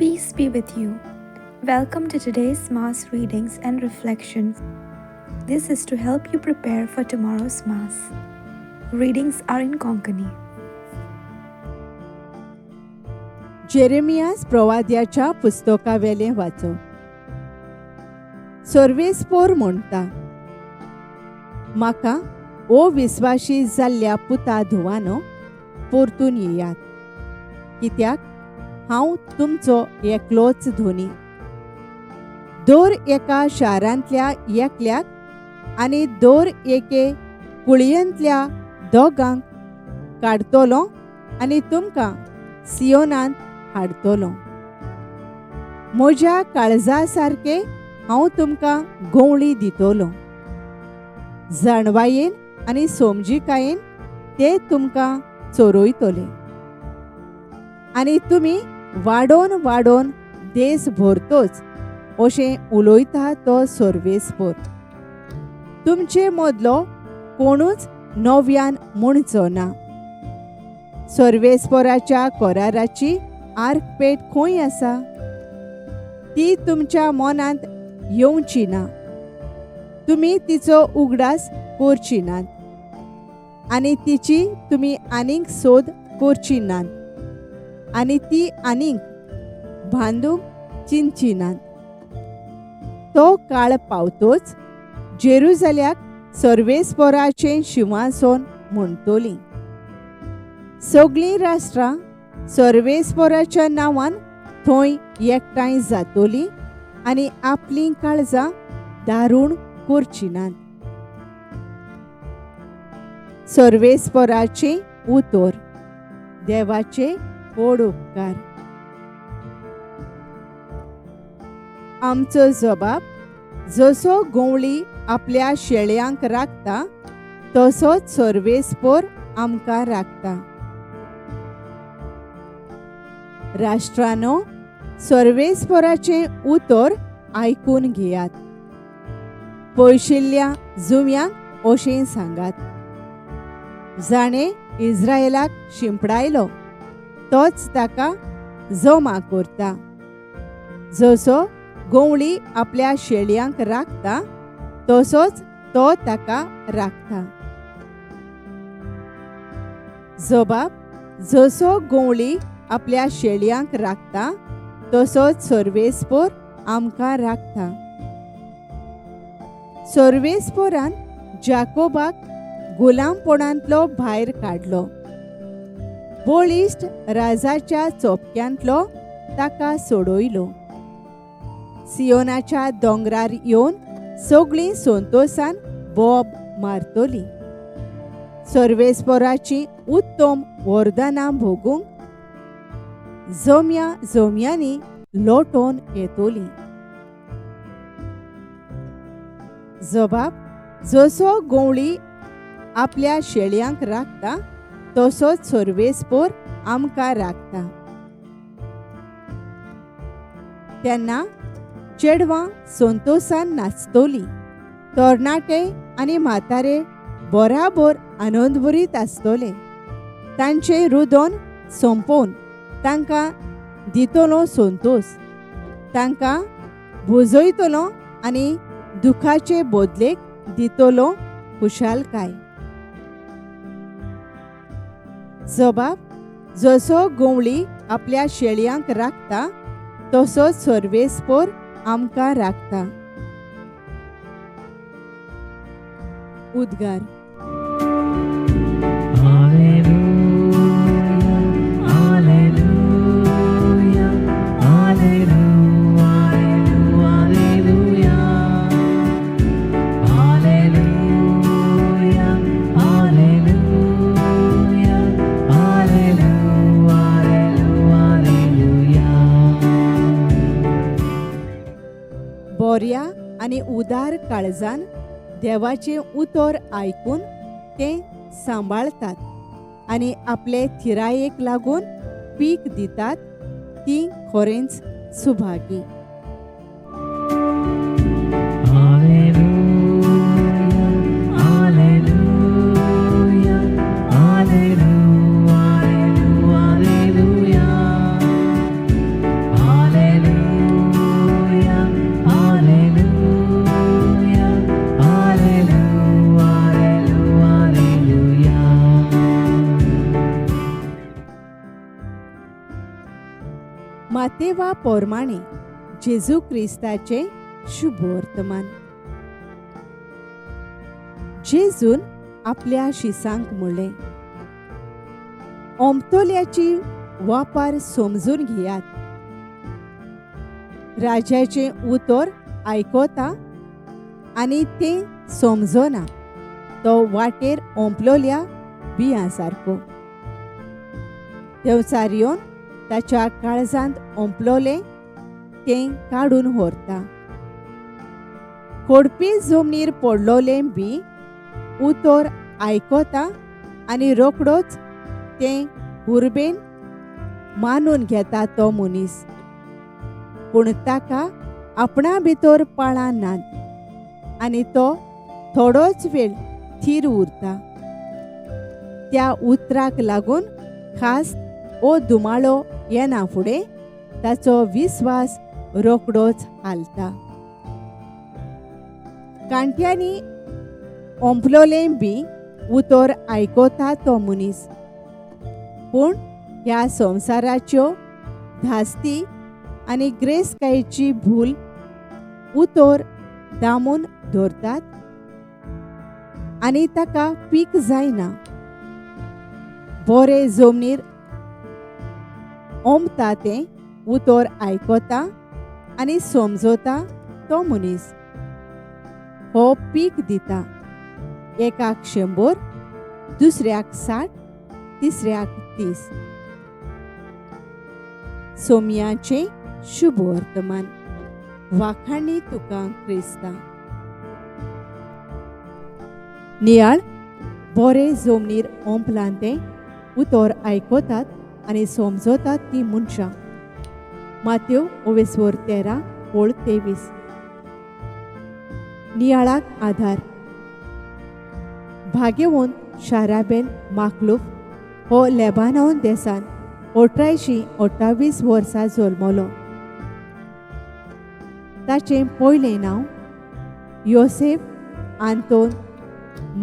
Peace be with you. Welcome to today's Mass readings and reflections. This is to help you prepare for tomorrow's Mass. Readings are in Konkani. Jeremias प्रवाद्याच्या पुस्तकावेलें वाचप. सर्वेस्पोर म्हणटा, म्हाका ओ विस्वाशी जाल्ल्या पुता धुवानो परतून येयात, कित्याक हांव तुमचो एकलोच धोनी. दर एका शारांतल्या एकल्याक आनी दर एके कुळयेंतल्या दोगांक काडटलो आनी तुमकां सियोनांत हाडटलो. म्हज्या काळजा सारकें हांव तुमकां गंवळी दितलो. जाणवायेन आनी समजिकायेन ते तुमकां चोरयतले आनी तुमी वाडोवन वाडोवन देश भरतोच अशें उलयता तो सर्वेस्पोर. तुमचे मदलो कोणूच नव्यान म्हणचो ना, सर्वेस्पोराच्या कराराची आर्कपेट खंय आसा? ती तुमच्या मनांत येवची ना, तुमी तिचो उगडास करची नात आनी तिची तुमी आनीक सोद करची नात आनी ती आनीक बांदूंक चिंतची नात. तो काळ पावतोच जेरुजाल्याक सर्वेस्पोराचें शिंवासन म्हणटली. सगळीं राष्ट्रां सर्वेस्पोराच्या नांवान थंय एकठांय जातली आनी आपलीं काळजां दारूण करची नात. सर्वेस्पोराचें उतर. देवाचे व्हड उपकार. आमचो जबाब जसो गंवळी आपल्या शेळयांक राखता तसोच सर्वेस्पोर आमकां राखता. राष्ट्रानो, सर्वेस्पोराचें उतर आयकून घेयात. पयशिल्ल्या जुंव्यांक अशें सांगात, जाणें इस्रायलाक शिंपडायलो तोच ताका जमा करता. जसो गंवळी आपल्या शेळयांक राखता तसोच तो ताका राखता. जबाब जसो गंवळी आपल्या शेळयांक राखता तसोच सर्वेस्पोर आमकां राखता. सर्वेस्पोरान जाकोबाक गुलामपणांतलो भायर काडलो, बळिश्ट राजाच्या चोपक्यांतलो ताका सोडयलो. सियोनाच्या दोंगरार येवन सगळीं संतोसान बोब मारतली. सर्वेस्पोराची उत्तम वरदानां भोगूंक जम्या जम्यांनी लोटोन येतली. जबाब जसो गंवळी आपल्या शेळयांक राखता तसोच सर्वेस्पोर आमकां राखता. तेन्ना चेडवां संतोसान नाचतली, तरणाटे आनी म्हातारे बराबर आनंदभरीत आसतले. तांचें रुदन सोंपोवन तांकां दितलो संतोस, तांकां भुजयतलो आनी दुखाचे बदलेक दितलो खुशालकाय. जबाब जसो गंवळी आपल्या शेळयांक राखता तसोच सर्वेस्पोर आमकां राखता. उद्गार. बऱ्या आनी उदार काळजान देवाचें उतर आयकून तें सांबाळतात आनी आपले थिरायेक लागून पीक दितात ती खरेंच सुभागी. Alleluia, Alleluia, Alleluia. मातेवा पोरमाणे जेजू क्रिस्ताचें शुभवर्तमान. जेजून आपल्या शिसांक म्हणलें, ओमतोल्याची वापर समजून घेयात. राजाचें उतर आयकता आनी तें समजना तो वाटेर ओंपलोल्या बियां सारको. देंवचार येवन ताच्या काळजांत ओंपलोलें तें काडून व्हरता. खोडपी जमनीर पडलोलें बी उतर आयकता आनी रोकडोच तें हुरबेन मानून घेता तो मनीस, पूण ताका आपणा भितर पाळां नात आनी तो थोडोच वेळ थीर उरता. त्या उतराक लागून खास ओ धुमाळो येना फुडें ताचो विस्वास रोकडोच हालता. कांट्यांनी ओंपलोलें बी उतर आयकता तो मनीस, पूण ह्या संवसाराच्यो धास्ती आनी ग्रेसकायेची भूल उतर दामून धरतात आनी ताका पीक जायना. बरे जमनीर ओंपता तें उतर आयकता आनी समजता तो मनीस हो पीक दिता, एकाक 100, दुसऱ्याक 60, तिसऱ्याक 30. सोम्याचें शुभवर्तमान. वाखाणी तुका क्रिस्ता. नियाळ बरे जमनीर ओंपलां तें उतर आयकतात आनी समजतात ती मनशां. मात्यो ओवेस्वर 13 ओळ 23. नियाळाक आधार. भाग्यवंत शाराबेल माखलूफ हो लेबानॉन देसान 1828 वर्सा जल्मलो. ताचें पयलें नांव योसेफ आंतोन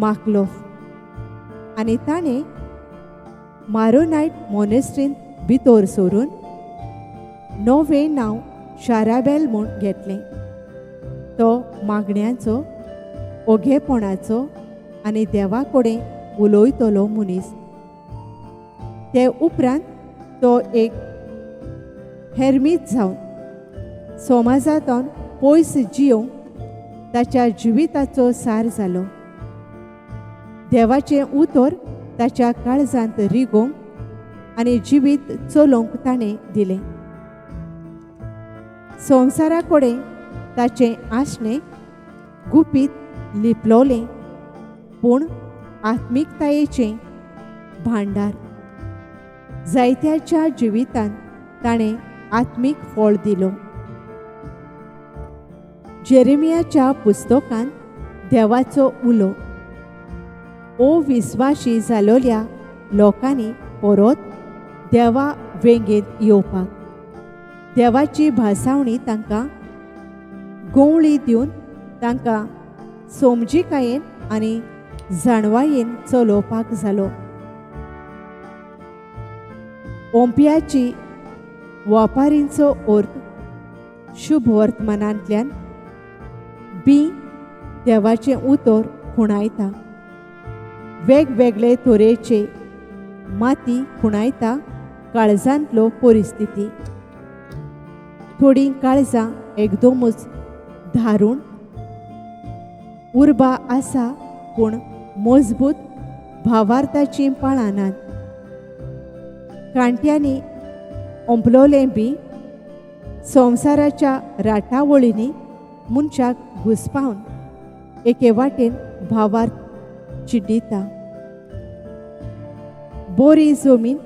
माखलूफ आनी ताणें मारोनायट मोनेस्ट्रींत भितर सरून नवें नांव शाराबेल म्हूण घेतलें. तो मागण्यांचो, ओघेपणाचो आनी देवा कडेन उलयतलो मनीस. ते उपरांत तो एक हेर्मीत जावन समाजांतून पयस जियोवंक ताच्या जिविताचो सार जालो. देवाचें उतर ताच्या काळजांत रिगोवंक आनी जिवीत चलोवंक ताणें दिलें. संवसारा कडेन ताचें आसणें गुपीत लिपलोलें, पूण आत्मिकतायेचें भांडार. जायत्याच्या जिवितांत ताणें आत्मीक फळ दिलो. जेरेमियाच्या पुस्तकांत देवाचो उलो ओ विस्वाशी जालोल्या लोकांनी परत देवा वेंगेंत येवपाक देवाची भासावणी तांकां गोंवळी दिवन तांकां समजिकायेन आनी जाणवायेन चलोवपाक जालो. ओंपयाची वापारींचो अर्थ शुभवर्तमानांतल्यान बी देवाचें उतर खुणायता. वेगवेगळे तरेचे माती खुणायता काळजांतलो परिस्थिती. थोडीं काळजां एकदमच धारूण उर्बा आसा, पूण मजबूत भावार्थाचीं पाळां नात. कांट्यांनी ओंपलोलें बी संवसाराच्या राटावळींनी मनशाक घुसपावन एके वाटेन भावार्थ चिड्डिता. बोरी जमीन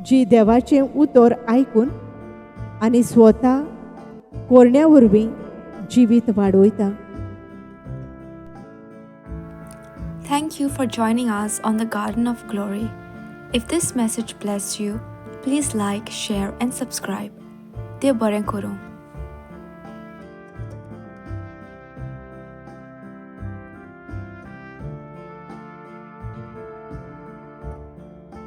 जी देवाचें उतर आयकून आनी स्वता कोरण्या वरवीं जिवीत वाडयता. Thank you for joining us on the Garden of Glory. If this message blessed you, please like, share and subscribe. देव बरें करूं.